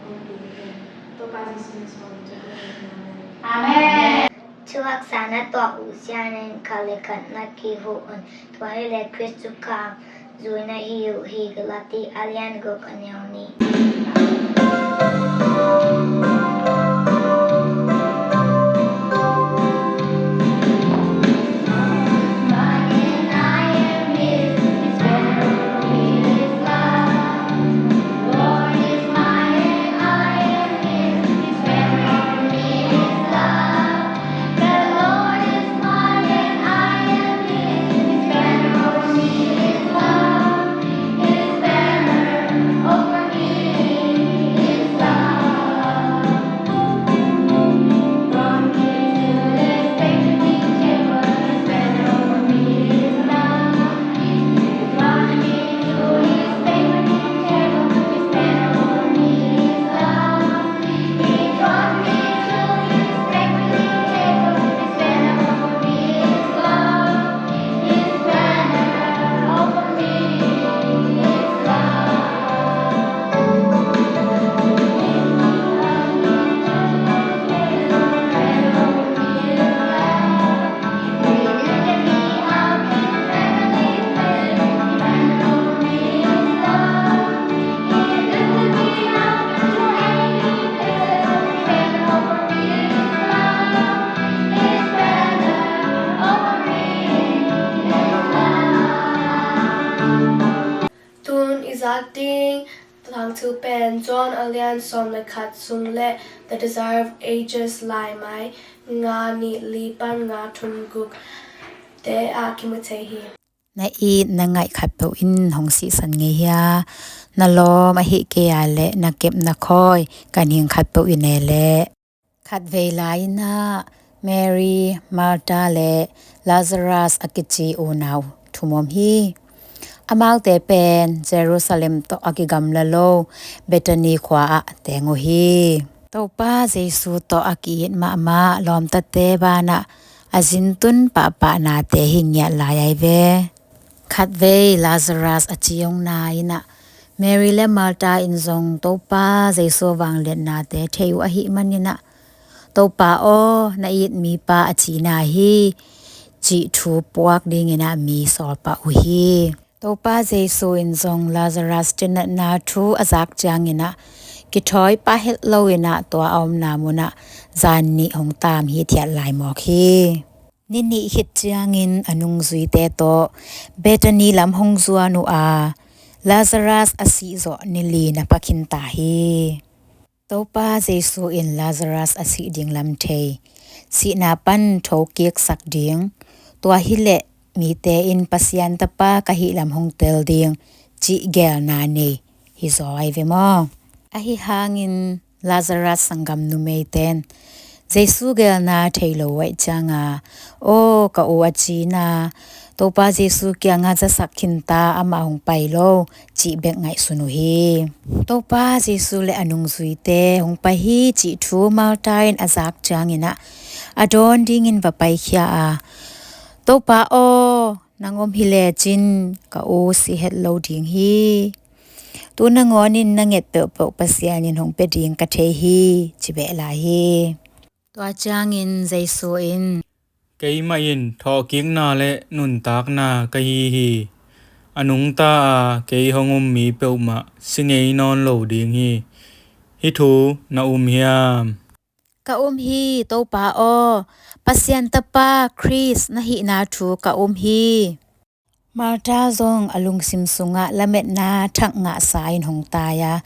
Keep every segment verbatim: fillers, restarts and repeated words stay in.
Topa Jesu min suang in. Amen. Thuhaksa na tuah uh siangin khat le khat na kihilh un. Tua hileh Khristu khang zui na hi uh hi. Galati a lian guk, a neu nih. Tun i zak ding tangthu pen John a lian sawm le khat sung le The Desire of Ages, laimai nga, nih li pan nga, thum guk te ah kimu thei hi. Na it na ngaih khatpeuh in hong sihsan ngei hia? Na lawm ahih kei a leh na kep na khawi ka ning khatpeuh i ne leh. Khatvei lai-in ah Mary, Martha le Lazarus a kici unau thum om hi. Amaute pen Jerusalem tawh a kigamla lo Bethany khua ah teng uh hi. Topa Jesu tawh a ki-it mahmah lawmtate banah a zintun pahpahnate hi ngiat lai ahi ve. Khatvei Lazarus a ci hong na-in ah Mary le Martha in zong Topa Jesu vangliatnate thei uh ahih manin ah, "Topa aw, na it mipa a cina hi," cih thu puak dingin ah mi sawl pah uh hi. Topa Jesu in zong Lazarus cinatna thu a zak ciangin ah kithawi pah het loin ah tua a omna munah zan nih hong taam hithiat lai mawk hi. Ni nih khit ciangin a nungzuite tawh Bethany lam hong zuan uh a, Lazarus a sih zawh ni li na pha khin ta hi. Topa Jesu in Lazarus a sih ding lam thei, sihna pan thokiksak ding, tua hileh mite in Pasian Tapa ka hih lam hong tel ding cih geelna nei hi zaw ahi ve maw? Ahi hangin Lazarus sanggam numeite in Jesu geelna thei lo uh ahih cianga, "Aw, ka u a cina, Topa Jesu kiangah zasak khin ta, amah hong pai lo," cih bek ngaihsun uh hi. Topa Jesu le a nungzuite hong pai hi cih thu Martha in a zak ciangin ah a dawn dingin va paikhia a, "Topa aw, nang om hi lecin ka u si het lo ding hi. Tu nangawnin na nget peuhpeuh Pasian in hong pia ding ka thei hi," ci beh lai hi. Tua ciangin Jesu in, "Keimah in thawhkikna le nuntakna ka hi hi. A nungta a kei hong um mi peuhmah si ngei nawn lo ding hi. Hih thu na um hiam?" "Ka um hi, Topa aw. Pasian Tapa Khrist na hihna thu ka um hi." Martha zong a lungsim sungah lametna thak ngahsa in hong tai a,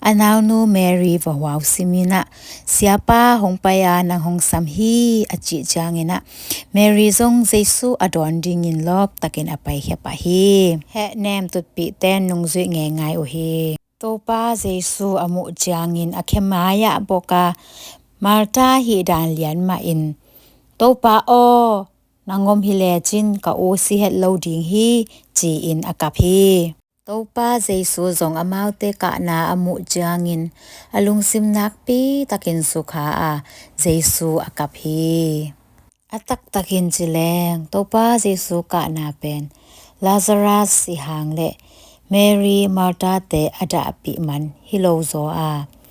a naunu Mary va huau simin ah, "Siapa hong pai a nang hong sam hi," a cih ciangin ah Mary zong Jesu a dawn dingin lawptakin a paikhia pah hi. Hehnem tutpihte in nungzuih ngeingai uh hi. Topa Jesu a muh ciangin a khe mai-ah bok a, Martha hih dan lian mah in, "Topa aw, nang om hi lecin ka u si het lo ding hi," ci-in a kap hi. Topa Jesu zong amaute kahna a muh ciangin a lungsim nakpi takin sukha a, Jesu a kap hi. A taktakin ci leng, Topa Jesu kahna pen Lazarus sih hang le Mary, Martha-te a dahpih man hi lo zaw a,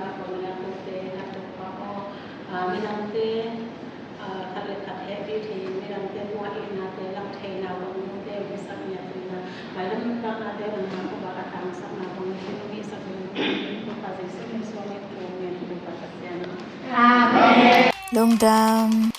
ngah bang na tute na Topa aw, ah, midangte, ah, khat le khat hehpih thei, midangte tua itnate lak theina bang nute hong hisak ni a, tua mailam nuntaknate nangma khuavak a tangsakna bang na hong hisak ni, Topa Jesu min suang in, amen. Topa Pasian. Amen. Lungdam.